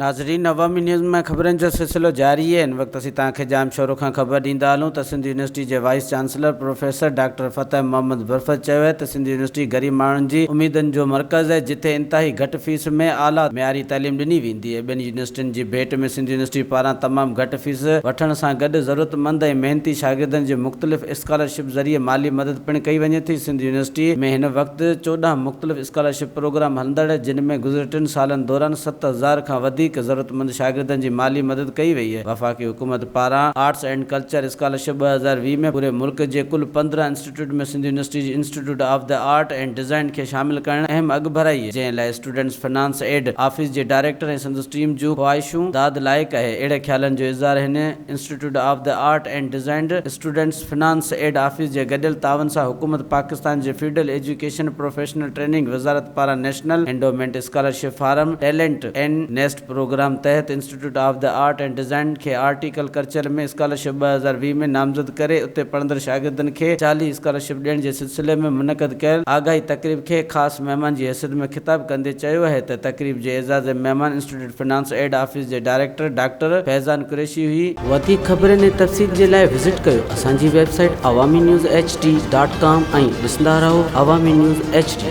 ناظرين عوامي نيوز ۾ خبرن جو سلسلو جاري آهي. هن وقت اسين توهان کي ڄامشورو کان خبر ڏيندا هلون ته سنڌ يونيورسٽي جي vice chancellor professor doctor Fateh Muhammad Burfat چيو آهي ته سنڌ يونيورسٽي غريب ماڻهن جي اميدن جو مرڪز آهي جتي انتهائي گهٽ فيس ۾ اعليٰ معياري تعليم ڏني ويندي آهي ٻين يونيورسٽين جي ڀيٽ ۾ سنڌ يونيورسٽي پاران تمام گهٽ فيس وٺڻ سان گڏ ضرورتمند ۽ محنتي شاگردن جي مختلف اسڪالرشپ ذريعي مالي مدد پڻ ڪئي وڃي ٿي. سنڌ يونيورسٽي ۾ هن وقت 14 مختلف اسڪالرشپ پروگرام هلندڙ جن ۾ گذريل ٽن سالن دوران 7000 کان وڌيڪ ضرورتمند شاگردن جي مالي مدد ڪئي وئي. وفاقي حڪومت پاران آرٽس اينڊ ڪلچر اسڪالرشپ 2020 ۾ پوري ملڪ جي ڪل 15 انسٽيٽيوٽ ۾ سنڌ يونيورسٽي جي institute of the art and design کي شامل ڪرڻ اهم اڳڀرائي جنهن لاء اسٽوڊنٽس فنانس ايڊ آفيس جي ڊائريڪٽر ۽ سندس ٽيم جون خواهشون داد لائق آهي. اهڙي خيالن جو اظهار هن institute of the art and design students finance aid office جي گڏيل تعاون سان حڪومت پاڪستان جي فيڊرل ايجوڪيشن پروفيشنل ٽريننگ وزارت پاران national endowment scholarship for talent, N NEST, programme تحت institute of the art and design کي آرٽيڪل ڪلچر ۾ اسڪالرشپ 2020 ۾ نامزد ڪري اتي پڙهندڙ شاگردن کي 40 اسڪالرشپ ڏيڻ جي سلسلي ۾ منعقد ڪيل آگاهي تقريب کي خاص مهمان جي حيثيت ۾ خطاب ڪندي چيو اهي ته تقريب جي اعزازي مهمان انسٽيٽيوٽ فنانس ايڊ آفيس جي ڊائريڪٽر ڊاڪٽر فيضان قريشي هئي. وڌيڪ خبرن ۽ تفصيل جي لاء وزٽ ڪيو اسان جي website Awami news H D dot com ۽ ڏسندا رهو عوامي نيوز ايڇ ڊي.